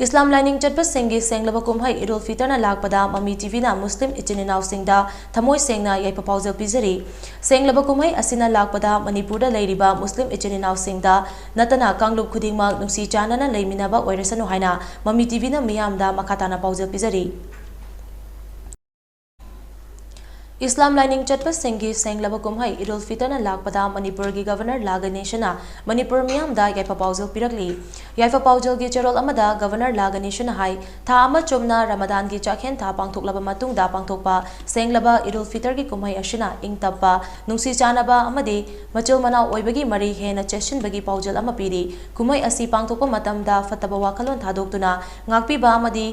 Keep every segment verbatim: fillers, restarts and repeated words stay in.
ꯏꯁꯂꯥꯝ ꯂꯥꯏꯅꯤꯡ ꯆꯠꯄꯁꯤꯡꯒꯤ ꯁꯦꯡꯂꯕ ꯀꯨꯝꯍꯩ ꯏꯗꯨꯜ ꯐꯤꯇꯔꯅ ꯂꯥꯛꯄꯗ ꯃꯃꯤ ꯇꯤꯚꯤꯅ ꯃꯨꯁꯂꯤꯝ ꯏꯆꯤꯟ ꯏꯅꯥꯎꯁꯤꯡꯗ ꯊꯃꯣꯏ ꯁꯦꯡꯅ ꯌꯥꯏꯐ ꯄꯥꯎꯖꯦꯜ ꯄꯤꯖꯔꯤ꯫ ꯁꯦꯡꯂꯕ ꯀꯨꯝꯍꯩ ꯑꯁꯤꯅ ꯂꯥꯛꯄꯗ ꯃꯅꯤꯄꯨꯔꯗ ꯂꯩꯔꯤꯕ ꯃꯨꯁꯂꯤꯝ ꯏꯆꯤꯟ ꯏꯅꯥꯎꯁꯤꯡꯗ ꯅꯠꯇꯅ ꯀꯥꯡꯂꯨꯞ ꯈꯨꯗꯤꯡꯃꯛ ꯅꯨꯡꯁꯤ ꯆꯥꯟꯅꯅ ꯂꯩꯃꯤꯟꯅꯕ ꯑꯣꯏꯔꯁꯅꯨ ꯍꯥꯏꯅ ꯃꯃꯤ ꯇꯤꯚꯤꯅ ꯃꯤꯌꯥꯝꯗ ꯃꯈꯥ ꯇꯥꯅ ꯄꯥꯎꯖꯦꯜ ꯄꯤꯖꯔꯤ꯫ ꯏꯁꯂꯥꯝ ꯂꯥꯏꯅꯤꯡ ꯆꯠꯄꯁꯤꯡꯒꯤ ꯁꯦꯡꯂꯕ ꯀꯨꯝꯍꯩ ꯏꯗꯨꯜ ꯐꯤꯇꯔꯅ ꯂꯥꯛꯄꯗ ꯃꯅꯤꯄꯨꯔꯒꯤ ꯒꯚꯔꯅꯔ ꯂꯥ ꯒꯅꯦꯁꯅ ꯃꯅꯤꯄꯨꯔ ꯃꯤꯌꯥꯝꯗ ꯌꯥꯏꯐ ꯄꯥꯎꯖꯦꯜ ꯄꯤꯔꯛꯂꯤ꯫ ꯌꯥꯏꯐ ꯄꯥꯎꯖꯦꯜꯒꯤ ꯆꯦꯔꯣꯜ ꯑꯃꯗ ꯒꯚꯔꯅꯔ ꯂꯥ ꯒꯅꯦꯁꯅ ꯍꯥꯏ, ꯊꯥ ꯑꯃ ꯆꯨꯝꯅ ꯔꯃꯗꯥꯟꯒꯤ ꯆꯥꯛꯍꯦꯟ ꯊꯥ ꯄꯥꯡꯊꯣꯛꯂꯕ ꯃꯇꯨꯡꯗ ꯄꯥꯡꯊꯣꯛꯄ ꯁꯦꯡꯂꯕ ꯏꯗꯨꯜ ꯐꯤꯇꯔꯒꯤ ꯀꯨꯝꯍꯩ ꯑꯁꯤꯅ ꯏꯪ ꯇꯞꯄ, ꯅꯨꯡꯁꯤ ꯆꯥꯟꯅꯕ ꯑꯃꯗꯤ ꯃꯆꯤꯜ ꯃꯅꯥꯎ ꯑꯣꯏꯕꯒꯤ ꯃꯔꯤ ꯍꯦꯟꯅ ꯆꯦꯠꯁꯤꯟꯕꯒꯤ ꯄꯥꯎꯖꯦꯜ ꯑꯃ ꯄꯤꯔꯤ꯫ ꯀꯨꯝꯍꯩ ꯑꯁꯤ ꯄꯥꯡꯊꯣꯛꯄ ꯃꯇꯝꯗ ꯐꯠꯇꯕ ꯋꯥꯈꯜꯂꯣꯟ ꯊꯥꯗꯣꯛꯇꯨꯅ ꯉꯥꯛꯄꯤꯕ ꯑꯃꯗꯤ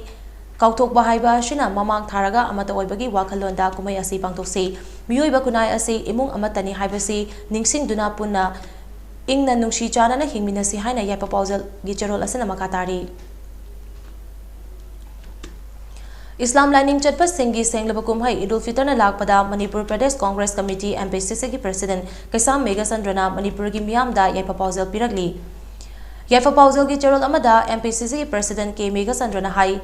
ꯀꯥꯎꯊꯣꯛꯄ ꯍꯥꯏꯕ ꯑꯁꯤꯅ ꯃꯃꯥꯡ ꯊꯥꯔꯒ ꯑꯃꯠꯇ ꯑꯣꯏꯕꯒꯤ ꯋꯥꯈꯜꯂꯣꯟꯗ ꯀꯨꯝꯍꯩ ꯑꯁꯤ ꯄꯥꯡꯊꯣꯛꯁꯤ꯫ ꯃꯤꯑꯣꯏꯕ ꯈꯨꯟꯅꯥꯏ ꯑꯁꯤ ꯏꯃꯨꯡ ꯑꯃꯠꯇꯅꯤ ꯍꯥꯏꯕꯁꯤ ꯅꯤꯡꯁꯤꯡꯗꯨꯅ ꯄꯨꯟꯅ ꯏꯪꯅ ꯅꯨꯡꯁꯤ ꯆꯥꯟꯅꯅ ꯍꯤꯡꯃꯤꯟꯅꯁꯤ ꯍꯥꯏꯅ ꯌꯥꯏꯐ ꯄꯥꯎꯖꯦꯜꯒꯤ ꯆꯦꯔꯣꯜ ꯑꯁꯤꯅ ꯃꯈꯥ ꯇꯥꯔꯤ꯫ ꯏꯁꯂꯥꯝ ꯂꯥꯏꯅꯤꯡ ꯆꯠꯄꯁꯤꯡꯒꯤ ꯁꯦꯡꯂꯕ ꯀꯨꯝꯍꯩ ꯏꯗꯨꯜ ꯐꯤꯇꯔꯅ ꯂꯥꯛꯄꯗ ꯃꯅꯤꯄꯨꯔ ꯄ꯭ꯔꯗꯦꯁ ꯀꯣꯡꯒ꯭ꯔꯦꯁ ꯀꯃꯤꯇꯤ, MPCCꯒꯤ ꯄ꯭ꯔꯁꯤꯗꯦꯟꯠ ꯀꯩꯁꯥꯝ ꯃꯦꯘꯆꯟꯗ꯭ꯔꯅ ꯃꯅꯤꯄꯨꯔꯒꯤ ꯃꯤꯌꯥꯝꯗ ꯌꯥꯏꯐ ꯄꯥꯎꯖꯦꯜ ꯄꯤꯔꯛꯂꯤ꯫ ꯌꯥꯏꯐ ꯄꯥꯎꯖꯦꯜꯒꯤ ꯆꯦꯔꯣꯜ ꯑꯃꯗ MPCCꯒꯤ ꯄ꯭ꯔꯁꯤꯗꯦꯟꯠ ꯀꯦ ꯃꯦꯘꯆꯟꯗ꯭ꯔꯅ ꯍꯥꯏ,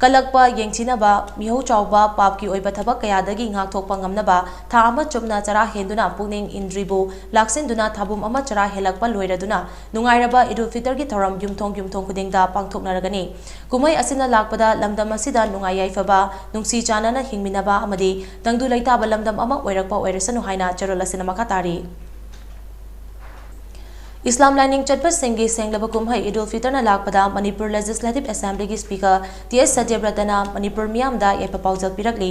ꯀꯜꯂꯛꯄ, ꯌꯦꯡꯊꯤꯅꯕ, ꯃꯤꯍꯧ ꯆꯥꯎꯕ, ꯄꯥꯞꯀꯤ ꯑꯣꯏꯕ ꯊꯕꯛ ꯀꯌꯥꯗꯒꯤ ꯉꯥꯛꯊꯣꯛꯄ ꯉꯝꯅꯕ ꯊꯥ ꯑꯃ ꯆꯨꯞꯅ ꯆꯔꯥ ꯍꯦꯟꯗꯨꯅ ꯄꯨꯛꯅꯤꯡ ꯏꯟꯗ꯭ꯔꯤꯕꯨ ꯂꯥꯛꯁꯤꯟꯗꯨꯅ ꯊꯥꯕꯨꯝ ꯑꯃ ꯆꯔꯥ ꯍꯦꯜꯂꯛꯄ ꯂꯣꯏꯔꯗꯨꯅ ꯅꯨꯡꯉꯥꯏꯔꯕ ꯏꯗꯨꯜ ꯐꯤꯇꯔꯒꯤ ꯊꯧꯔꯝ ꯌꯨꯝꯊꯣꯡ ꯌꯨꯝꯊꯣꯡ ꯈꯨꯗꯤꯡꯗ ꯄꯥꯡꯊꯣꯛꯅꯔꯒꯅꯤ꯫ ꯀꯨꯝꯍꯩ ꯑꯁꯤꯅ ꯂꯥꯛꯄꯗ ꯂꯝꯗꯝ ꯑꯁꯤꯗ ꯅꯨꯡꯉꯥꯏ ꯌꯥꯏꯐꯕ, ꯅꯨꯡꯁꯤ ꯆꯥꯟꯅꯅ ꯍꯤꯡꯃꯤꯟꯅꯕ ꯑꯃꯗꯤ ꯇꯪꯗꯨ ꯂꯩꯇꯥꯕ ꯂꯝꯗꯝ ꯑꯃ ꯑꯣꯏꯔꯛꯄ ꯑꯣꯏꯔꯁꯅꯨ ꯍꯥꯏꯅ ꯆꯦꯔꯣꯜ ꯑꯁꯤꯅ ꯃꯈꯥ ꯇꯥꯔꯤ꯫ ꯏꯁꯂꯥꯝ ꯂꯥꯏꯅꯤꯡ ꯆꯠꯄꯁꯤꯡꯒꯤ ꯁꯦꯡꯂꯕ ꯀꯨꯝꯍꯩ ꯏꯗꯨꯜ ꯐꯤꯇꯔꯅ ꯂꯥꯛꯄꯗ ꯃꯅꯤꯄꯨꯔ ꯂꯦꯖꯤꯁꯂꯦꯇꯤꯚ ꯑꯦꯁꯦꯝꯕ꯭ꯂꯤꯒꯤ ꯁ꯭ꯄꯤꯀꯔ ꯇꯤ ꯑꯦꯁ ꯁꯇ꯭ꯌꯕ꯭ꯔꯇꯅ ꯃꯅꯤꯄꯨꯔ ꯃꯤꯌꯥꯝꯗ ꯌꯥꯏꯐ ꯄꯥꯎꯖꯦꯜ ꯄꯤꯔꯛꯂꯤ꯫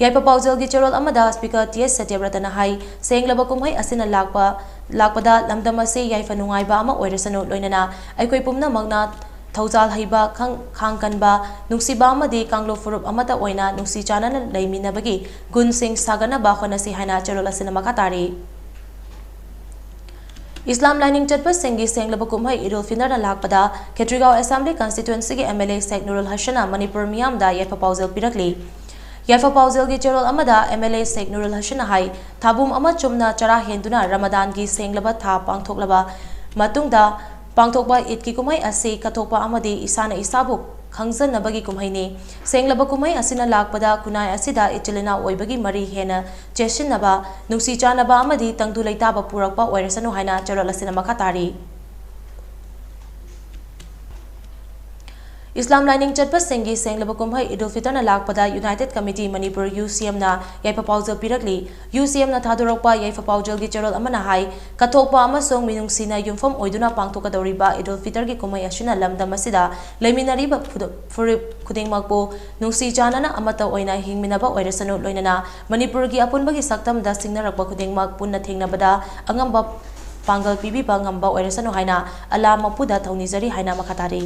ꯌꯥꯏꯐ ꯄꯥꯎꯖꯦꯜꯒꯤ ꯆꯦꯔꯣꯜ ꯑꯃꯗ ꯁ꯭ꯄꯤꯀꯔ ꯇꯤ ꯑꯦꯁ ꯁꯇ꯭ꯌꯕ꯭ꯔꯇꯅ ꯍꯥꯏ, ꯁꯦꯡꯂꯕ ꯀꯨꯝꯍꯩ ꯑꯁꯤꯅ ꯂꯥꯛꯄ, ꯂꯥꯛꯄꯗ ꯂꯝꯗꯝ ꯑꯁꯤ ꯌꯥꯏꯐ ꯅꯨꯡꯉꯥꯏꯕ ꯑꯃ ꯑꯣꯏꯔꯁꯅꯨ, ꯂꯣꯏꯅꯅ ꯑꯩꯈꯣꯏ ꯄꯨꯝꯅꯃꯛꯅ ꯊꯧꯖꯥꯜ ꯍꯩꯕ, ꯈꯪ-, ꯈꯥꯡ ꯀꯟꯕ, ꯅꯨꯡꯁꯤꯕ ꯑꯃꯗꯤ ꯀꯥꯡꯂꯨꯞ ꯐꯨꯔꯨꯞ ꯑꯃꯠꯇ ꯑꯣꯏꯅ ꯅꯨꯡꯁꯤ ꯆꯥꯟꯅꯅ ꯂꯩꯃꯤꯟꯅꯕꯒꯤ ꯒꯨꯟꯁꯤꯡ ꯁꯥꯒꯠꯅꯕ ꯍꯣꯠꯅꯁꯤ ꯍꯥꯏꯅ ꯆꯦꯔꯣꯜ ꯑꯁꯤꯅ ꯃꯈꯥ ꯇꯥꯔꯤ꯫ ꯏꯁꯂꯥꯝ ꯂꯥꯏꯅꯤꯡ ꯆꯠꯄꯁꯤꯡꯒꯤ ꯁꯦꯡꯂꯕ ꯀꯨꯝꯍꯩ ꯏꯗꯨꯜ ꯐꯤꯇꯔꯅ ꯂꯥꯛꯄꯗ ꯈꯦꯇ꯭ꯔꯤꯒꯥꯎ ꯑꯦꯁꯦꯝꯕ꯭ꯂꯤ ꯀꯟꯁꯇꯤꯇ꯭ꯋꯦꯟꯁꯤꯒꯤ MLA ꯁꯦꯈ ꯅꯨꯔꯨꯜ ꯍꯁꯟꯅ ꯃꯅꯤꯄꯨꯔ ꯃꯤꯌꯥꯝꯗ ꯌꯥꯏꯐ ꯄꯥꯎꯖꯦꯜ ꯄꯤꯔꯛꯂꯤ꯫ ꯌꯥꯏꯐ ꯄꯥꯎꯖꯦꯜꯒꯤ ꯆꯦꯔꯣꯜ ꯑꯃꯗ MLA ꯁꯦꯈ ꯅꯨꯔꯨꯜ ꯍꯁꯟꯅ ꯍꯥꯏ, ꯊꯥꯕꯨꯝ ꯑꯃ ꯆꯨꯝꯅ ꯆꯔꯥ ꯍꯦꯟꯗꯨꯅ ꯔꯃꯗꯥꯟꯒꯤ ꯁꯦꯡꯂꯕ ꯊꯥ ꯄꯥꯡꯊꯣꯛꯂꯕ ꯃꯇꯨꯡꯗ ꯄꯥꯡꯊꯣꯛꯄ ꯏꯗꯀꯤ ꯀꯨꯝꯍꯩ ꯑꯁꯤ ꯀꯠꯊꯣꯛꯄ ꯑꯃꯗꯤ ꯏꯁꯥꯅ ꯏꯁꯥꯕꯨ ꯈꯪꯖꯅꯕꯒꯤ ꯀꯨꯝꯍꯩꯅꯤ꯫ ꯁꯦꯡꯂꯕ ꯀꯨꯝꯍꯩ ꯑꯁꯤꯅ ꯂꯥꯛꯄꯗ ꯈꯨꯟꯅꯥꯏ ꯑꯁꯤꯗ ꯏꯆꯤꯜ ꯏꯅꯥꯎ ꯑꯣꯏꯕꯒꯤ ꯃꯔꯤ ꯍꯦꯟꯅ ꯆꯦꯠꯁꯤꯟꯅꯕ, ꯅꯨꯡꯁꯤ ꯆꯥꯟꯅꯕ ꯑꯃꯗꯤ ꯇꯪꯗꯨ ꯂꯩꯇꯥꯕ ꯄꯨꯔꯛꯄ ꯑꯣꯏꯔꯁꯅꯨ ꯍꯥꯏꯅ ꯆꯦꯔꯣꯜ ꯑꯁꯤꯅ ꯃꯈꯥ ꯇꯥꯔꯤ꯫ ꯏꯁꯂꯥꯝ ꯂꯥꯏꯅꯤꯡ ꯆꯠꯄꯁꯤꯡꯒꯤ ꯁꯦꯡꯂꯕ ꯀꯨꯝꯍꯩ ꯏꯗꯨꯜ ꯐꯤꯇꯔꯅ ꯂꯥꯛꯄꯗ ꯌꯨꯅꯥꯏꯇꯦꯗ ꯀꯃꯤꯇꯤ ꯃꯅꯤꯄꯨꯔ, ꯌꯨ ꯁꯤ ꯑꯦꯝꯅ ꯌꯥꯏꯐ ꯄꯥꯎꯖꯦꯜ ꯄꯤꯔꯛꯂꯤ꯫ ꯌꯨ ꯁꯤ ꯑꯦꯝꯅ ꯊꯥꯗꯣꯔꯛꯄ ꯌꯥꯏꯐ ꯄꯥꯎꯖꯦꯜꯒꯤ ꯆꯦꯔꯣꯜ ꯑꯃꯅ ꯍꯥꯏ, ꯀꯠꯊꯣꯛꯄ ꯑꯃꯁꯨꯡ ꯃꯤꯅꯨꯡꯁꯤꯅ ꯌꯨꯝꯐꯝ ꯑꯣꯏꯗꯨꯅ ꯄꯥꯡꯊꯣꯛꯀꯗꯧꯔꯤꯕ ꯏꯗꯨꯜ ꯐꯤꯇꯔꯒꯤ ꯀꯨꯝꯍꯩ ꯑꯁꯤꯅ ꯂꯝꯗꯝ ꯑꯁꯤꯗ ꯂꯩꯃꯤꯟꯅꯔꯤꯕ ꯐꯨꯔꯨꯞ ꯈꯨꯗꯤꯡꯃꯛꯄꯨ ꯅꯨꯡꯁꯤ ꯆꯥꯟꯅꯅ ꯑꯃꯠꯇ ꯑꯣꯏꯅ ꯍꯤꯡꯃꯤꯟꯅꯕ ꯑꯣꯏꯔꯁꯅꯨ, ꯂꯣꯏꯅꯅ ꯃꯅꯤꯄꯨꯔꯒꯤ ꯑꯄꯨꯟꯕꯒꯤ ꯁꯛꯇꯝꯗ ꯁꯤꯡꯅꯔꯛꯄ ꯈꯨꯗꯤꯡꯃꯛ ꯄꯨꯟꯅ ꯊꯦꯡꯅꯕꯗ ꯑꯉꯝꯕ ꯄꯥꯡꯒꯜ ꯄꯤꯕꯤꯕ ꯉꯝꯕ ꯑꯣꯏꯔꯁꯅꯨ ꯍꯥꯏꯅ ꯑꯜꯂꯥ ꯃꯄꯨꯗ ꯊꯧꯅꯤꯖꯔꯤ ꯍꯥꯏꯅ ꯃꯈꯥ ꯇꯥꯔꯤ꯫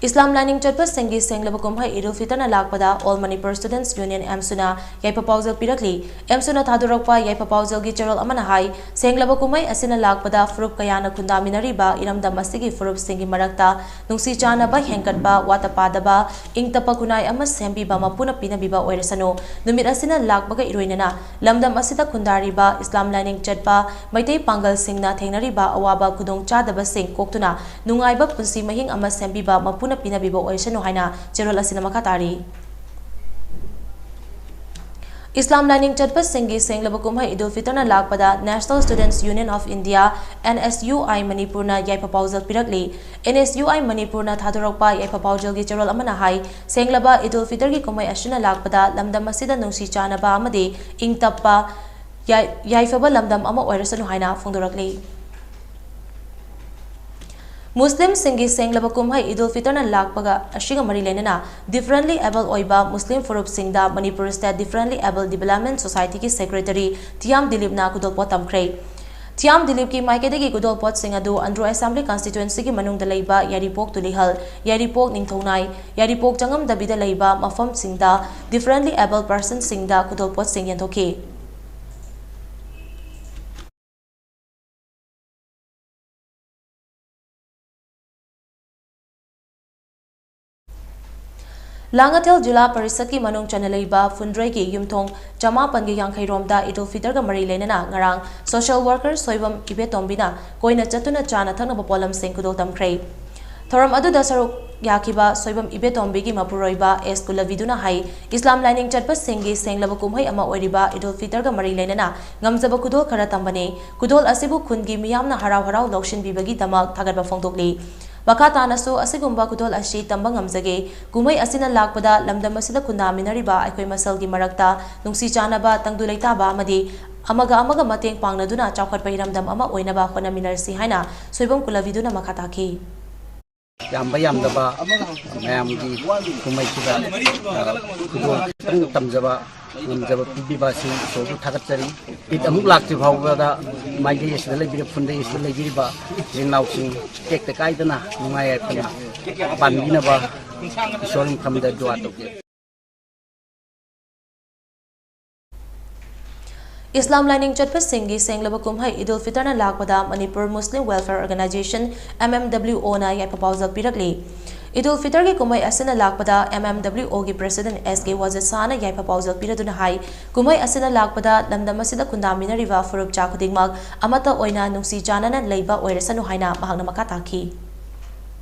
ꯏꯁꯂꯥꯝ ꯂꯥꯏꯅꯤꯡ ꯆꯠꯄꯁꯤꯡꯒꯤ ꯁꯦꯡꯂꯕ ꯀꯨꯝꯍꯩ ꯏꯗꯨꯜ ꯐꯤꯇꯔꯅ ꯂꯥꯛꯄꯗ All Manipur Students Union, ꯑꯦꯝꯁꯨꯅ ꯌꯥꯏꯐ ꯄꯥꯎꯖꯦꯜ ꯄꯤꯔꯛꯂꯤ꯫ ꯑꯦꯝꯁꯨꯅ ꯊꯥꯗꯣꯔꯛꯄ ꯌꯥꯏꯐ ꯄꯥꯎꯖꯦꯜꯒꯤ ꯆꯦꯔꯣꯜ ꯑꯃꯅ ꯍꯥꯏ, ꯁꯦꯡꯂꯕ ꯀꯨꯝꯍꯩ ꯑꯁꯤꯅ ꯂꯥꯛꯄꯗ ꯐꯨꯔꯨꯞ ꯀꯌꯥꯅ ꯈꯨꯟꯗꯥꯃꯤꯟꯅꯔꯤꯕ ꯏꯔꯝꯗꯝ ꯑꯁꯤꯒꯤ ꯐꯨꯔꯨꯞꯁꯤꯡꯒꯤ ꯃꯔꯛꯇ ꯅꯨꯡꯁꯤ ꯆꯥꯟꯅꯕ ꯍꯦꯟꯒꯠꯄ, ꯋꯥꯠꯇ ꯄꯥꯗꯕ, ꯏꯪ ꯇꯞꯄ ꯈꯨꯟꯅꯥꯏ ꯑꯃ ꯁꯦꯝꯕꯤꯕ ꯃꯄꯨꯅ ꯄꯤꯅꯕꯤꯕ ꯑꯣꯏꯔꯁꯅꯨ꯫ ꯅꯨꯃꯤꯠ ꯑꯁꯤꯅ ꯂꯥꯛꯄꯒ ꯏꯔꯣꯏꯅꯅ ꯂꯝꯗꯝ ꯑꯁꯤꯗ ꯈꯨꯟꯗꯥꯔꯤꯕ ꯏꯁꯂꯥꯝ ꯂꯥꯏꯅꯤꯡ ꯆꯠꯄ ꯃꯩꯇꯩ ꯄꯥꯡꯒꯜꯁꯤꯡꯅ ꯊꯦꯡꯅꯔꯤꯕ ꯑꯋꯥꯕ ꯈꯨꯗꯣꯡꯆꯥꯗꯕꯁꯤꯡ ꯀꯣꯛꯇꯨꯅ ꯅꯨꯡꯉꯥꯏꯕ ꯄꯨꯟꯁꯤ ꯃꯍꯤꯡ ꯑꯃ ꯁꯦꯝꯕꯤꯕ ꯃꯄꯨꯅ ꯄꯤꯅꯕꯤꯕ ꯑꯣꯏꯁꯅꯨ ꯍꯥꯏꯅ ꯆꯦꯔꯣꯜ ꯑꯁꯤꯅ ꯃꯈꯥ ꯇꯥꯔꯤ꯫ ꯏꯁꯂꯥꯝ ꯂꯥꯏꯅꯤꯡ ꯆꯠꯄꯁꯤꯡꯒꯤ ꯁꯦꯡꯂꯕ ꯀꯨꯝꯍꯩ ꯏꯗꯨꯜ ꯐꯤꯇꯔꯅ ꯂꯥꯛꯄꯗ National Students Union of India, N S U I, ꯃꯅꯤꯄꯨꯔꯅ ꯌꯥꯏꯐ ꯄꯥꯎꯖꯦꯜ ꯄꯤꯔꯛꯂꯤ꯫ N S U I ꯃꯅꯤꯄꯨꯔꯅ ꯊꯥꯗꯣꯔꯛꯄ ꯌꯥꯏꯐ ꯄꯥꯎꯖꯦꯜꯒꯤ ꯆꯦꯔꯣꯜ ꯑꯃꯅ ꯍꯥꯏ, ꯁꯦꯡꯂꯕ ꯏꯗꯨꯜ ꯐꯤꯇꯔꯒꯤ ꯀꯨꯝꯍꯩ ꯑꯁꯤꯅ ꯂꯥꯛꯄꯗ ꯂꯝꯗꯝ ꯑꯁꯤꯗ ꯅꯨꯡꯁꯤ ꯆꯥꯟꯅꯕ ꯑꯃꯗꯤ ꯏꯪ ꯇꯞꯄ ꯌꯥꯏ-, ꯌꯥꯏꯐꯕ ꯂꯝꯗꯝ ꯑꯃ ꯑꯣꯏꯔꯁꯅꯨ ꯍꯥꯏꯅ ꯐꯣꯡꯗꯣꯔꯛꯂꯤ꯫ ꯃꯨꯁꯂꯤꯝꯁꯤꯡꯒꯤ ꯁꯦꯡꯂꯕ ꯀꯨꯝꯍꯩ ꯏꯗꯨꯜ ꯐꯤꯇꯔꯅ ꯂꯥꯛꯄꯒ ꯑꯁꯤꯒ ꯃꯔꯤ ꯂꯩꯅꯅ differently able ꯑꯣꯏꯕ ꯃꯨꯁꯂꯤꯝ ꯐꯨꯔꯨꯞꯁꯤꯡꯗ Manipur State Differently Abled Development Society ꯒꯤ Secretary ꯊꯤꯌꯥꯝ ꯗꯤꯂꯤꯞꯅ ꯈꯨꯗꯣꯜꯄꯣꯠ ꯇꯝꯈ꯭ꯔꯦ꯫ ꯊꯤꯌꯥꯝ ꯗꯤꯂꯤꯞꯀꯤ ꯃꯥꯏꯀꯩꯗꯒꯤ ꯈꯨꯗꯣꯜꯄꯣꯠꯁꯤꯡ ꯑꯗꯨ ꯑꯟꯗ꯭ꯔꯣ Assembly Constituency ꯒꯤ ꯃꯅꯨꯡꯗ ꯂꯩꯕ ꯌꯥꯏꯔꯤꯄꯣꯛ ꯇꯨꯂꯤꯍꯜ, ꯌꯥꯏꯔꯤꯄꯣꯛ ꯅꯤꯡꯊꯧꯅꯥꯏ, ꯌꯥꯏꯔꯤꯄꯣꯛ ꯆꯪꯉꯝꯗꯕꯤꯗ ꯂꯩꯕ ꯃꯐꯝꯁꯤꯡꯗ differently abled person ꯁꯤꯡꯗ ꯈꯨꯗꯣꯜꯄꯣꯠꯁꯤꯡ ꯌꯦꯟꯊꯣꯛꯈꯤ꯫ ꯂꯥꯡꯉꯊꯦꯜ ꯖꯤꯂꯥ ꯄꯔꯤꯁꯠꯀꯤ ꯃꯅꯨꯡ ꯆꯟꯅ ꯂꯩꯕ ꯐꯨꯟꯗ꯭ꯔꯩꯒꯤ ꯌꯨꯝꯊꯣꯡ ꯆꯃꯥꯄꯟꯒꯤ ꯌꯥꯡꯈꯩ ꯔꯣꯝꯗ ꯏꯗꯨꯜ ꯐꯤꯇꯔꯒ ꯃꯔꯤ ꯂꯩꯅꯅ ꯉꯔꯥꯡ social worker ꯁꯣꯏꯕꯝ ꯏꯕꯦꯇꯣꯝꯕꯤꯅ ꯀꯣꯏꯅ ꯆꯠꯇꯨꯅ ꯆꯥꯅ ꯊꯛꯅꯕ ꯄꯣꯠꯂꯝꯁꯤꯡ ꯈꯨꯗꯣꯜ ꯇꯝꯈ꯭ꯔꯦ꯫ ꯊꯧꯔꯝ ꯑꯗꯨꯗ ꯁꯔꯨꯛ ꯌꯥꯈꯤꯕ ꯁꯣꯏꯕꯝ ꯏꯕꯦꯇꯣꯝꯕꯤꯒꯤ ꯃꯄꯨꯔꯣꯏꯕ ꯑꯦꯁ ꯀꯨꯂꯕꯤꯗꯨꯅ ꯍꯥꯏ, ꯏꯁꯂꯥꯝ ꯂꯥꯏꯅꯤꯡ ꯆꯠꯄꯁꯤꯡꯒꯤ ꯁꯦꯡꯂꯕ ꯀꯨꯝꯍꯩ ꯑꯃ ꯑꯣꯏꯔꯤꯕ ꯏꯗꯨꯜ ꯐꯤꯇꯔꯒ ꯃꯔꯤ ꯂꯩꯅꯅ ꯉꯝꯖꯕ ꯈꯨꯗꯣꯜ ꯈꯔ ꯇꯝꯕꯅꯤ꯫ ꯈꯨꯗꯣꯜ ꯑꯁꯤꯕꯨ ꯈꯨꯟꯒꯤ ꯃꯤꯌꯥꯝꯅ ꯍꯔꯥꯎ ꯍꯔꯥꯎ ꯂꯧꯁꯤꯟꯕꯤꯕꯒꯤꯗꯃꯛ ꯊꯥꯒꯠꯄ ꯐꯣꯡꯗꯣꯛꯂꯤ꯫ ꯃꯈꯥ ꯇꯥꯅꯁꯨ ꯑꯁꯤꯒꯨꯝꯕ ꯈꯨꯗꯣꯜ ꯑꯁꯤ ꯇꯝꯕ ꯉꯝꯖꯒꯦ꯫ ꯀꯨꯝꯍꯩ ꯑꯁꯤꯅ ꯂꯥꯛꯄꯗ ꯂꯝꯗꯝ ꯑꯁꯤꯗ ꯈꯨꯟꯗꯥꯃꯤꯟꯅꯔꯤꯕ ꯑꯩꯈꯣꯏ ꯃꯁꯦꯜꯒꯤ ꯃꯔꯛꯇ ꯅꯨꯡꯁꯤ ꯆꯥꯟꯅꯕ, ꯇꯪꯗꯨ ꯂꯩꯇꯥꯕ ꯑꯃꯗꯤ ꯑꯃꯒ ꯑꯃꯒ ꯃꯇꯦꯡ ꯄꯥꯡꯅꯗꯨꯅ ꯆꯥꯎꯈꯠꯄ ꯏꯔꯝꯗꯝ ꯑꯃ ꯑꯣꯏꯅꯕ ꯍꯣꯠꯅꯃꯤꯟꯅꯔꯁꯤ ꯍꯥꯏꯅ ꯁꯣꯏꯕꯝ ꯀꯨꯂꯕꯤꯗꯨꯅ ꯃꯈꯥ ꯇꯥꯈꯤ꯫ ꯌꯥꯝꯕ ꯌꯥꯝꯗꯕ ꯃꯌꯥꯝꯒꯤ ꯀꯨꯝꯍꯩꯁꯤꯗ, ꯑ, ꯈꯨꯗꯣꯜ ꯈꯤꯇꯪ ꯇꯝꯖꯕ ꯉꯝꯖꯕ ꯄꯤꯕꯤꯕ ꯑꯁꯤ ꯏꯁꯣꯔꯕꯨ ꯊꯥꯒꯠꯆꯔꯤ꯫ ꯏꯗ ꯑꯃꯨꯛ ꯂꯥꯛꯇ꯭ꯔꯤ ꯐꯥꯎꯕꯗ ꯃꯥꯏꯀꯩ ꯑꯁꯤꯗ ꯂꯩꯕꯤꯔꯤꯕ, ꯐꯨꯟꯗ꯭ꯔꯩ ꯑꯁꯤꯗ ꯂꯩꯕꯤꯔꯤꯕ ꯏꯆꯤꯟ ꯏꯅꯥꯎꯁꯤꯡ ꯇꯦꯛꯇ ꯀꯥꯏꯗꯅ ꯅꯨꯡꯉꯥꯏ ꯌꯥꯏꯐꯅ ꯄꯥꯟꯕꯤꯅꯕ ꯏꯁꯣꯔ ꯃꯐꯝꯗ ꯗꯨꯋꯥ ꯇꯧꯖꯔꯤ꯫ ꯏꯁꯂꯥꯝ ꯂꯥꯏꯅꯤꯡ ꯆꯠꯄꯁꯤꯡꯒꯤ ꯁꯦꯡꯂꯕ ꯀꯨꯝꯍꯩ ꯏꯗꯨꯜ ꯐꯤꯇꯔꯅ ꯂꯥꯛꯄꯗ Manipur Muslim welfare organisation, M M W ꯑꯣꯅ ꯌꯥꯏꯐ ꯄꯥꯎꯖꯦꯜ ꯄꯤꯔꯛꯂꯤ꯫ ꯏꯗꯨꯜ ꯐꯤꯇꯔꯒꯤ ꯀꯨꯝꯍꯩ ꯑꯁꯤꯅ ꯂꯥꯛꯄꯗ ꯑꯦꯝ ꯑꯦꯝ ꯗꯕ꯭ꯂꯤꯎ ꯑꯣꯒꯤ ꯄ꯭ꯔꯦꯁꯤꯗꯦꯟꯠ ꯑꯦꯁ ꯀꯦ ꯋꯥꯖꯤꯗ ꯁꯥꯍꯅ ꯌꯥꯏꯐ ꯄꯥꯎꯖꯦꯜ ꯄꯤꯔꯗꯨꯅ ꯍꯥꯏ, ꯀꯨꯝꯍꯩ ꯑꯁꯤꯅ ꯂꯥꯛꯄꯗ ꯂꯝꯗꯝ ꯑꯁꯤꯗ ꯈꯨꯟꯗꯥꯃꯤꯟꯅꯔꯤꯕ ꯐꯨꯔꯨꯞꯆꯥ ꯈꯨꯗꯤꯡꯃꯛ ꯑꯃꯠꯇ ꯑꯣꯏꯅ ꯅꯨꯡꯁꯤ ꯆꯥꯟꯅꯅ ꯂꯩꯕ ꯑꯣꯏꯔꯁꯅꯨ ꯍꯥꯏꯅ ꯃꯍꯥꯛꯅ ꯃꯈꯥ ꯇꯥꯈꯤ꯫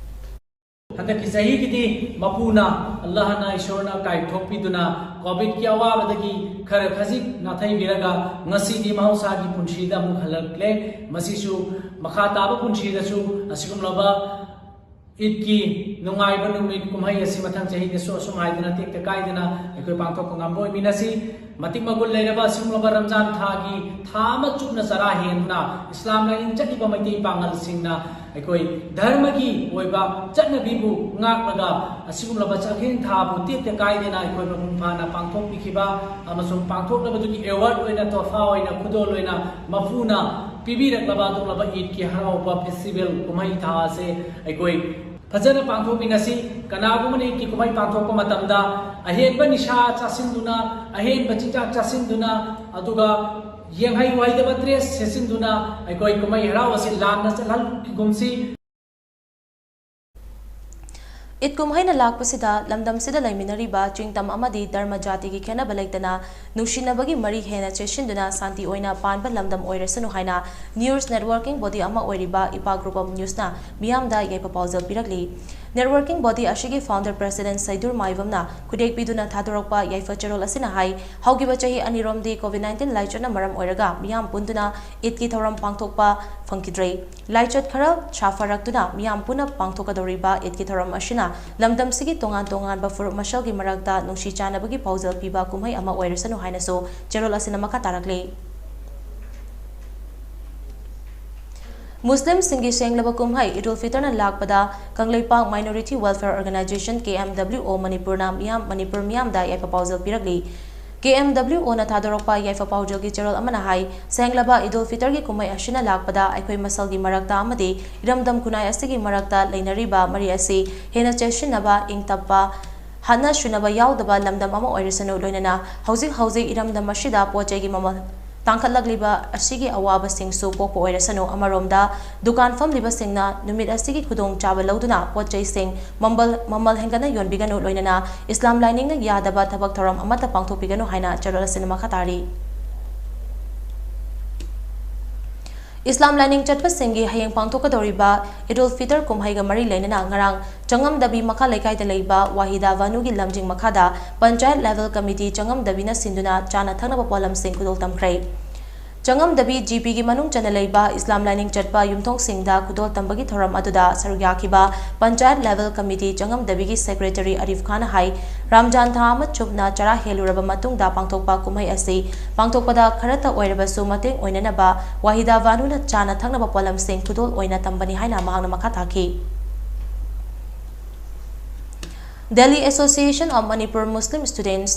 ꯍꯟꯗꯛꯀꯤ ꯆꯍꯤꯒꯤꯗꯤ ꯃꯄꯨꯅ ꯑꯜꯂꯥꯍꯅ ꯏꯁꯣꯔꯅ ꯀꯥꯏꯊꯣꯛꯄꯤꯗꯨꯅ ꯀꯣꯚꯤꯗꯀꯤ ꯑꯋꯥꯕꯗꯒꯤ ꯈꯔ ꯈꯖꯤꯛ ꯅꯥꯊꯩꯕꯤꯔꯒ ꯉꯁꯤꯗꯤ ꯃꯍꯧꯁꯥꯒꯤ ꯄꯨꯟꯁꯤꯗ ꯑꯃꯨꯛ ꯍꯜꯂꯛꯂꯦ꯫ ꯃꯁꯤꯁꯨ ꯃꯈꯥ ꯇꯥꯕ ꯄꯨꯟꯁꯤꯗꯁꯨ ꯑꯁꯤꯒꯨꯝꯂꯕ ꯏꯗꯀꯤ ꯅꯨꯡꯉꯥꯏꯕ ꯅꯨꯃꯤꯠ ꯀꯨꯝꯍꯩ ꯑꯁꯤ ꯃꯊꯪ ꯆꯍꯤꯗꯁꯨ ꯑꯁꯨꯝ ꯍꯥꯏꯗꯅ ꯇꯦꯛꯇ ꯀꯥꯏꯗꯅ ꯑꯩꯈꯣꯏ ꯄꯥꯡꯊꯣꯛꯄ ꯉꯝꯕ ꯑꯣꯏꯃꯤꯟꯅꯁꯤ꯫ ꯃꯇꯤꯛ ꯃꯒꯨꯟ ꯂꯩꯔꯕ ꯑꯁꯤꯒꯨꯝꯂꯕ ꯔꯝꯖꯥꯟ ꯊꯥꯒꯤ ꯊꯥ ꯑꯃ ꯆꯨꯞꯅ ꯆꯔꯥ ꯍꯦꯟꯗꯨꯅ ꯏꯁꯂꯥꯝ ꯂꯥꯏꯅꯤꯡ ꯆꯠꯂꯤꯕ ꯃꯩꯇꯩ ꯄꯥꯉꯜꯁꯤꯡꯅ ꯑꯩꯈꯣꯏ ꯙꯔꯃꯒꯤ ꯑꯣꯏꯕ ꯆꯠꯅꯕꯤꯕꯨ ꯉꯥꯛꯂꯒ ꯑꯁꯤꯒꯨꯝꯂꯕ ꯆꯥꯛꯂꯦꯟ ꯊꯥꯕꯨ ꯇꯦꯛꯇ ꯀꯥꯏꯗꯅ ꯑꯩꯈꯣꯏ ꯃꯄꯨꯡ ꯐꯥꯅ ꯄꯥꯡꯊꯣꯛꯄꯤꯈꯤꯕ ꯑꯃꯁꯨꯡ ꯄꯥꯡꯊꯣꯛꯅꯕꯗꯨꯒꯤ ꯑꯦꯋꯥꯔꯗ ꯑꯣꯏꯅ, ꯇꯣꯐꯥ ꯑꯣꯏꯅ, ꯈꯨꯗꯣꯜ ꯑꯣꯏꯅ ꯃꯄꯨꯅ ꯄꯤꯕꯤꯔꯛꯂꯕ ꯑꯗꯨꯒꯨꯝꯂꯕ ꯏꯗꯀꯤ ꯍꯔꯥꯎꯕ ꯐꯦꯁꯇꯤꯚꯦꯜ ꯀꯨꯝꯍꯩ ꯊꯥ ꯑꯁꯦ ꯑꯩꯈꯣꯏ ꯐꯖꯅ ꯄꯥꯡꯊꯣꯛꯃꯤꯟꯅꯁꯤ꯫ ꯀꯅꯥꯒꯨꯝꯕꯅ ꯏꯗꯀꯤ ꯀꯨꯝꯍꯩ ꯄꯥꯡꯊꯣꯛꯄ ꯃꯇꯝꯗ ꯑꯍꯦꯟꯕ ꯅꯤꯁꯥ ꯆꯥꯁꯤꯟꯗꯨꯅ, ꯑꯍꯦꯟꯕ ꯆꯤꯟꯖꯥꯛ ꯆꯥꯁꯤꯟꯗꯨꯅ, ꯑꯗꯨꯒ ꯌꯦꯡꯍꯩ ꯑꯣꯏꯗꯕ ꯗ꯭ꯔꯦꯁ ꯁꯦꯠꯆꯤꯟꯗꯨꯅ ꯑꯩꯈꯣꯏ ꯀꯨꯝꯍꯩ ꯍꯔꯥꯎ ꯑꯁꯤ ꯂꯥꯟꯅ ꯆꯠꯍꯟꯈꯤꯒꯨꯝꯁꯤ꯫ ꯏꯗ ꯀꯨꯝꯍꯩꯅ ꯂꯥꯛꯄꯁꯤꯗ ꯂꯝꯗꯝꯁꯤꯗ ꯂꯩꯃꯤꯟꯅꯔꯤꯕ ꯆꯤꯡꯇꯝ ꯑꯃꯗꯤ ꯙꯔꯃ ꯖꯥꯇꯤꯒꯤ ꯈꯦꯠꯅꯕ ꯂꯩꯇꯅ ꯅꯨꯡꯁꯤꯅꯕꯒꯤ ꯃꯔꯤ ꯍꯦꯟꯅ ꯆꯦꯠꯁꯤꯟꯗꯨꯅ ꯁꯥꯟꯇꯤ ꯑꯣꯏꯅ ꯄꯥꯟꯕ ꯂꯝꯗꯝ ꯑꯣꯏꯔꯁꯅꯨ ꯍꯥꯏꯅ news networking body ꯑꯃ ꯑꯣꯏꯔꯤꯕ ꯏꯄꯥ Group of Newsꯅ ꯃꯤꯌꯥꯝꯗ ꯌꯥꯏꯐ ꯄꯥꯎꯖꯦꯜ ꯄꯤꯔꯛꯂꯤ꯫ Networking body ꯑꯁꯤꯒꯤ founder president ꯁꯩꯗꯨꯔ ꯃꯥꯏꯕꯝꯅ ꯈꯨꯗꯦꯛ ꯄꯤꯗꯨꯅ ꯊꯥꯗꯣꯔꯛꯄ ꯌꯥꯏꯐ ꯆꯦꯔꯣꯜ ꯑꯁꯤꯅ ꯍꯥꯏ, ꯍꯧꯈꯤꯕ ꯆꯍꯤ ꯑꯅꯤꯔꯣꯝꯗꯤ COVID nineteen ꯂꯥꯏꯆꯠꯅ ꯃꯔꯝ ꯑꯣꯏꯔꯒ ꯃꯤꯌꯥꯝ ꯄꯨꯟꯗꯨꯅ ꯏꯗꯀꯤ ꯊꯧꯔꯝ ꯄꯥꯡꯊꯣꯛꯄ ꯐꯪꯈꯤꯗ꯭ꯔꯦ꯫ ꯂꯥꯏꯆꯠ ꯈꯔ ꯁꯥꯐꯔꯛꯇꯨꯅ ꯃꯤꯌꯥꯝ ꯄꯨꯟꯅ ꯄꯥꯡꯊꯣꯛꯀꯗꯧꯔꯤꯕ ꯏꯗꯀꯤ ꯊꯧꯔꯝ ꯑꯁꯤꯅ ꯂꯝꯗꯝꯁꯤꯒꯤ ꯇꯣꯉꯥꯟ ꯇꯣꯉꯥꯟꯕ ꯐꯨꯔꯨꯞ ꯃꯁꯦꯜꯒꯤ ꯃꯔꯛꯇ ꯅꯨꯡꯁꯤ ꯆꯥꯟꯅꯕꯒꯤ ꯄꯥꯎꯖꯦꯜ ꯄꯤꯕ ꯀꯨꯝꯍꯩ ꯑꯃ ꯑꯣꯏꯔꯁꯅꯨ ꯍꯥꯏꯅꯁꯨ ꯆꯦꯔꯣꯜ ꯑꯁꯤꯅ ꯃꯈꯥ ꯇꯥꯔꯛꯂꯤ꯫ ꯃꯨꯁꯂꯤꯝꯁꯤꯡꯒꯤ ꯁꯦꯡꯂꯕ ꯀꯨꯝꯍꯩ ꯏꯗ ꯎꯜ ꯐꯤꯇꯔꯅ ꯂꯥꯛꯄꯗ Kangleipak Minority Welfare Organisation, K M W O, ꯃꯅꯤꯄꯨꯔꯅ ꯃꯤꯌꯥꯝ, ꯃꯅꯤꯄꯨꯔ ꯃꯤꯌꯥꯝꯗ ꯌꯥꯏꯐ ꯄꯥꯎꯖꯦꯜ ꯄꯤꯔꯛꯂꯤ꯫ K M W Oꯅ ꯊꯥꯗꯣꯔꯛꯄ ꯌꯥꯏꯐ ꯄꯥꯎꯖꯦꯜꯒꯤ ꯆꯦꯔꯣꯜ ꯑꯃꯅ ꯍꯥꯏ, ꯁꯦꯡꯂꯕ ꯏꯗ ꯎꯜ ꯐꯤꯇꯔꯒꯤ ꯀꯨꯝꯍꯩ ꯑꯁꯤꯅ ꯂꯥꯛꯄꯗ ꯑꯩꯈꯣꯏ ꯃꯁꯦꯜꯒꯤ ꯃꯔꯛꯇ ꯑꯃꯗꯤ ꯏꯔꯝꯗꯝ ꯈꯨꯟꯅꯥꯏ ꯑꯁꯤꯒꯤ ꯃꯔꯛꯇ ꯂꯩꯅꯔꯤꯕ ꯃꯔꯤ ꯑꯁꯤ ꯍꯦꯟꯅ ꯆꯦꯠꯁꯤꯟꯅꯕ, ꯏꯪ ꯇꯞꯄ, ꯍꯥꯠꯅ ꯁꯨꯅꯕ ꯌꯥꯎꯗꯕ ꯂꯝꯗꯝ ꯑꯃ ꯑꯣꯏꯔꯁꯅꯨ, ꯂꯣꯏꯅꯅ ꯍꯧꯖꯤꯛ ꯍꯧꯖꯤꯛ ꯏꯔꯝꯗꯝ ꯑꯁꯤꯗ ꯄꯣꯠ ꯆꯩꯒꯤ ꯃꯃꯜ ꯇꯥꯡꯈꯠꯂꯛꯂꯤꯕ ꯑꯁꯤꯒꯤ ꯑꯋꯥꯕꯁꯤꯡꯁꯨ ꯄꯣꯛꯄ ꯑꯣꯏꯔꯁꯅꯨ꯫ ꯑꯃꯔꯣꯝꯗ, ꯗꯨꯀꯥꯟ ꯐꯝꯂꯤꯕꯁꯤꯡꯅ ꯅꯨꯃꯤꯠ ꯑꯁꯤꯒꯤ ꯈꯨꯗꯣꯡꯆꯥꯕ ꯂꯧꯗꯨꯅ ꯄꯣꯠ ꯆꯩꯁꯤꯡ ꯃꯃꯜ, ꯃꯃꯜ ꯍꯦꯟꯒꯠꯅ ꯌꯣꯟꯕꯤꯒꯅꯨ, ꯂꯣꯏꯅꯅ ꯏꯁꯂꯥꯝ ꯂꯥꯏꯅꯤꯡꯅ ꯌꯥꯗꯕ ꯊꯕꯛ ꯊꯧꯔꯝ ꯑꯃꯠꯇ ꯄꯥꯡꯊꯣꯛꯄꯤꯒꯅꯨ ꯍꯥꯏꯅ ꯆꯦꯔꯣꯜ ꯑꯁꯤꯅ ꯃꯈꯥ ꯇꯥꯔꯤ꯫ ꯏꯁꯂꯥꯝ ꯂꯥꯏꯅꯤꯡ ꯆꯠꯄꯁꯤꯡꯒꯤ ꯍꯌꯦꯡ ꯄꯥꯡꯊꯣꯛꯀꯗꯧꯔꯤꯕ ꯏꯗ ꯎꯜ ꯐꯤꯇꯔ ꯀꯨꯝꯍꯩꯒ ꯃꯔꯤ ꯂꯩꯅꯅ ꯉꯔꯥꯡ ꯆꯉꯝꯗꯕꯤ ꯃꯈꯥ ꯂꯩꯀꯥꯏꯗ ꯂꯩꯕ ꯋꯥꯍꯤꯗꯥ ꯚꯥꯅꯨꯒꯤ ꯂꯝꯖꯤꯡ ꯃꯈꯥꯗ ꯄꯟꯆꯥꯌꯠ level committee ꯆꯉꯝꯗꯕꯤꯅ ꯁꯤꯟꯗꯨꯅ ꯆꯥꯅ ꯊꯛꯅꯕ ꯄꯣꯠꯂꯝꯁꯤꯡ ꯈꯨꯗꯣꯜ ꯇꯝꯈ꯭ꯔꯦ꯫ ꯆꯉꯝꯗꯕꯤ G Pꯒꯤ ꯃꯅꯨꯡ ꯆꯟꯅ ꯂꯩꯕ ꯏꯁꯂꯥꯝ ꯂꯥꯏꯅꯤꯡ ꯆꯠꯄ ꯌꯨꯝꯊꯣꯡꯁꯤꯡꯗ ꯈꯨꯗꯣꯜ ꯇꯝꯕꯒꯤ ꯊꯧꯔꯝ ꯑꯗꯨꯗ ꯁꯔꯨꯛ ꯌꯥꯈꯤꯕ panchayat level committee ꯆꯉꯝꯗꯕꯤꯒꯤ secretary Arif ꯈꯥꯟꯅ ꯍꯥꯏ, ꯔꯝꯖꯥꯟ ꯊꯥ ꯑꯃ ꯆꯨꯞꯅ ꯆꯔꯥ ꯍꯦꯜꯂꯨꯔꯕ ꯃꯇꯨꯡꯗ ꯄꯥꯡꯊꯣꯛꯄ ꯀꯨꯝꯍꯩ ꯑꯁꯤ ꯄꯥꯡꯊꯣꯛꯄꯗ ꯈꯔꯇ ꯑꯣꯏꯔꯕꯁꯨ ꯃꯇꯦꯡ ꯑꯣꯏꯅꯅꯕ ꯋꯥꯍꯤꯗꯥ ꯚꯥꯅꯨꯅ ꯆꯥꯅ ꯊꯛꯅꯕ ꯄꯣꯠꯂꯝꯁꯤꯡ ꯈꯨꯗꯣꯜ ꯑꯣꯏꯅ ꯇꯝꯕꯅꯤ ꯍꯥꯏꯅ ꯃꯍꯥꯛꯅ ꯃꯈꯥ ꯇꯥꯈꯤ꯫ Delhi Association of Manipur Muslim Students,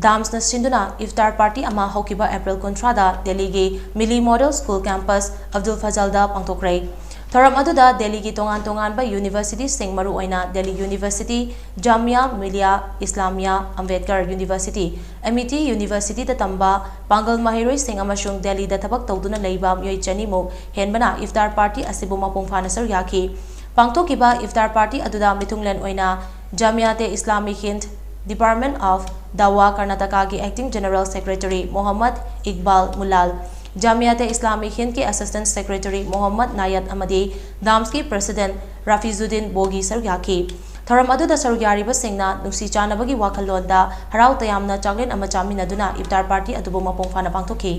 ꯗꯥꯝꯁꯅ ꯁꯤꯟꯗꯨꯅ ꯏꯐꯇꯥꯔ ꯄꯥꯔꯇꯤ ꯑꯃ ꯍꯧꯈꯤꯕ ꯑꯦꯄ꯭ꯔꯤꯜ ꯀꯨꯟꯊ꯭ꯔꯥꯗ ꯗꯦꯜꯂꯤꯒꯤ ꯃꯤꯂꯤ ꯃꯣꯗꯦꯜ ꯁ꯭ꯀꯨꯜ ꯀꯦꯝꯄꯁ ꯑꯕꯗꯨꯜ ꯐꯖꯜꯗ ꯄꯥꯡꯊꯣꯛꯈ꯭ꯔꯦ꯫ ꯊꯧꯔꯝ ꯑꯗꯨꯗ ꯗꯦꯜꯂꯤꯒꯤ ꯇꯣꯉꯥꯟ ꯇꯣꯉꯥꯟꯕ ꯌꯨꯅꯤꯚꯔꯁꯤꯇꯤꯁꯤꯡ, ꯃꯔꯨꯑꯣꯏꯅ ꯗꯦꯜꯂꯤ ꯌꯨꯅꯤꯚꯔꯁꯤꯇꯤ, ꯖꯥꯃꯤꯌꯥ ꯃꯤꯂꯤꯌꯥ ꯏꯁꯂꯥꯃꯤꯌꯥ ꯑꯝꯕꯦꯗꯀꯔ ꯌꯨꯅꯤꯚꯔꯁꯤꯇꯤ, ꯑꯦꯃꯤꯇꯤ ꯌꯨꯅꯤꯚꯔꯁꯤꯇꯤꯗ ꯇꯝꯕ ꯄꯥꯡꯒꯜ ꯃꯍꯩꯔꯣꯏꯁꯤꯡ ꯑꯃꯁꯨꯡ ꯗꯦꯜꯂꯤꯗ ꯊꯕꯛ ꯇꯧꯗꯨꯅ ꯂꯩꯕ ꯃꯤꯑꯣꯏ ꯆꯅꯤꯃꯨꯛ ꯍꯦꯟꯕꯅ ꯏꯐꯇꯥꯔ ꯄꯥꯔꯇꯤ ꯑꯁꯤꯕꯨ ꯃꯄꯨꯡ ꯐꯥꯅ ꯁꯔꯨꯛ ꯌꯥꯈꯤ꯫ ꯄꯥꯡꯊꯣꯛꯈꯤꯕ ꯏꯐꯇꯥꯔ ꯄꯥꯔꯇꯤ ꯑꯗꯨꯗ ꯃꯤꯊꯨꯡꯂꯦꯟ ꯑꯣꯏꯅ ꯖꯃꯤꯌꯥꯇꯦ ꯏꯁꯂꯥꯃꯤ ꯍꯤꯟꯗ, Department of Dawa, ꯀꯔꯅꯥꯇꯀꯥꯒꯤ Acting General Secretary Mohammad Iqbal ꯃꯨꯂꯥꯜ, ꯖꯃꯤꯌꯥꯇꯦ ꯏꯁꯂꯥꯃꯤ ꯍꯤꯟꯗꯀꯤ Assistant Secretary Mohammad ꯅꯥꯌꯠ ꯑꯃꯗꯤ ꯗꯥꯝꯁꯀꯤ President ꯔꯥꯐꯤꯖꯨꯗꯤꯟ ꯕꯣꯒꯤ ꯁꯔꯨꯛ ꯌꯥꯈꯤ꯫ ꯊꯧꯔꯝ ꯑꯗꯨꯗ ꯁꯔꯨꯛ ꯌꯥꯔꯤꯕꯁꯤꯡꯅ ꯅꯨꯡꯁꯤ ꯆꯥꯟꯅꯕꯒꯤ ꯋꯥꯈꯜꯂꯣꯟꯗ ꯍꯔꯥꯎ ꯇꯌꯥꯝꯅ ꯆꯥꯛꯂꯦꯟ ꯑꯃ ꯆꯥꯃꯤꯟꯅꯗꯨꯅ ꯏꯐꯇꯥꯔ ꯄꯥꯔꯇꯤ ꯑꯗꯨꯕꯨ ꯃꯄꯨꯡ ꯐꯥꯅ ꯄꯥꯡꯊꯣꯛꯈꯤ꯫